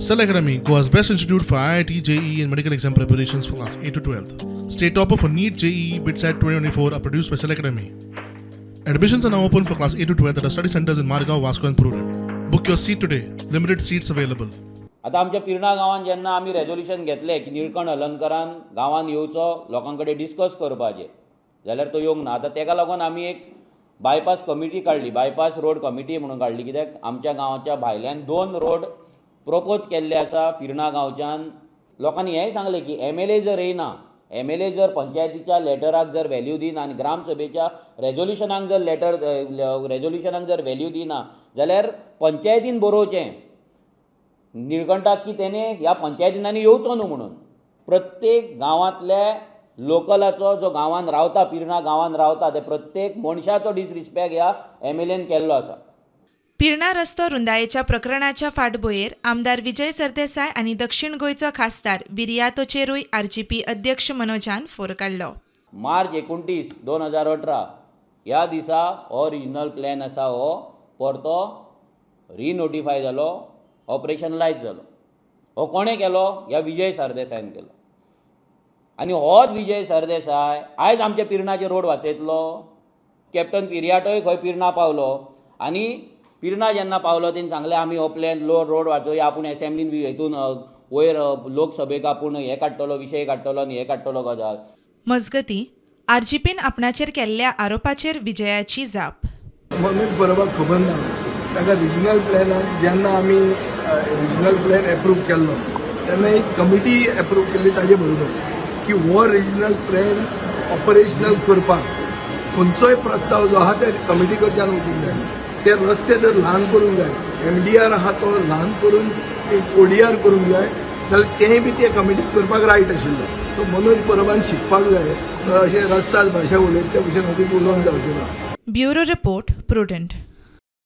Cell Academy, Goa's best institute for IIT, JEE, and medical exam preparations for class 8 to 12. State topper for NEET, JEE, BITSAT 2024 are produced by Cell Academy. Admissions are now open for class 8 to 12 at our study centers in Margao, Vasco, and Prudent. Book your seat today. Limited seats available. आतां आमच्या पिर्णा गांवांत जेन्ना आमी resolution घेतलें की निळकंठ हळर्णकरान गांवांत येवचो, लोकां कडेन डिस्कस करपाचें, जाल्यार तो येवंक ना. आतां तेका लागून आमी एक बायपास कमिटी काडली, बायपास रोड कमिटी म्हणून काडली, कित्याक आमच्या गांवाच्या भायल्यान दोन रोड प्रपोज केल्ले आसा पिर्णा गांवच्यान. लोकांनी हेंय सांगलें की एमएलए जर येयना, एमएलए जर पंचायतीच्या लेटराक जर व्हॅल्यू दिना आनी ग्रामसभेच्या रेजोल्युशनाक जर लेटर रेजोल्युशनाक जर व्हॅल्यू दिना जाल्यार पंचायतीन बरोवचें निळकंठाक की तेणे ह्या पंचायतींनी येवचो न्हू म्हणून. प्रत्येक गांवांतल्या लोकलाचो, जो गांवांत रावता, पिर्णा गांवांत रावता, ते प्रत्येक मनशाचो डिसरिस्पेक्ट ह्या एमएलएन केल्लो आसा. पिर्णा रस्तो रुंदायेच्या प्रकरणाच्या फाटभुंयेर आमदार विजय सरदेसाय आनी दक्षिण गोंयचो खासदार विरियातोचेरूय आरजीपी अध्यक्ष मनोजान फोर काडलो. मार्च 29, 2018 ह्या दिसा हो रिजनल प्लॅन आसा हो परतो रिनोटिफाय जालो, ऑपरेशनलायज जालो. हो कोणें केलो? ह्या विजय सरदेसायन केलो. आनी होच विजय सरदेसाय आयज आमच्या पिर्णाचे रोड वाचयतलो? कॅप्टन पिरियाटोय खंय पिर्णा पावलो आनी पिर्णा जेन्ना पावलो, तेणी सांगलें, आमी हो प्लॅन लो रोड वाचोवया, आपूण एसेंब्लीन हेतून वयर लोकसभेक आपूण हें काडटलो, विशय काडटलो आनी हें काडटलो गजाल. मजगतीं, आरजीपीन आपणाचेर केल्ल्या आरोपाचेर विजयाची जाप. मनोज परबाक खबर ना, ताका रिजनल प्लॅनाक जेन्ना आमी रिजनल प्लॅन एप्रूव केल्लो तेन्ना एक कमिटी एप्रूव केल्ली ताजे बरोबर की हो रिजनल प्लॅन ऑपरेशनल करपाक खंयचोय प्रस्ताव जो आहा ते कमिटी कडच्यान वचूंक जाय. ते रस्ते जर ल्हान करूंक जाय, एमडीआर आहा तो ल्हान करून एक ओडीआर करूंक जाय जाल्यार तेंय बी ते कमिटीक करपाक रायट आशिल्लो. सो मनोज परबान शिकपाक जाय. अशें रस्ताद भाशा उलयत त्या भशेन अदीक उलोवंक जावचें ना. Bureau report, prudent.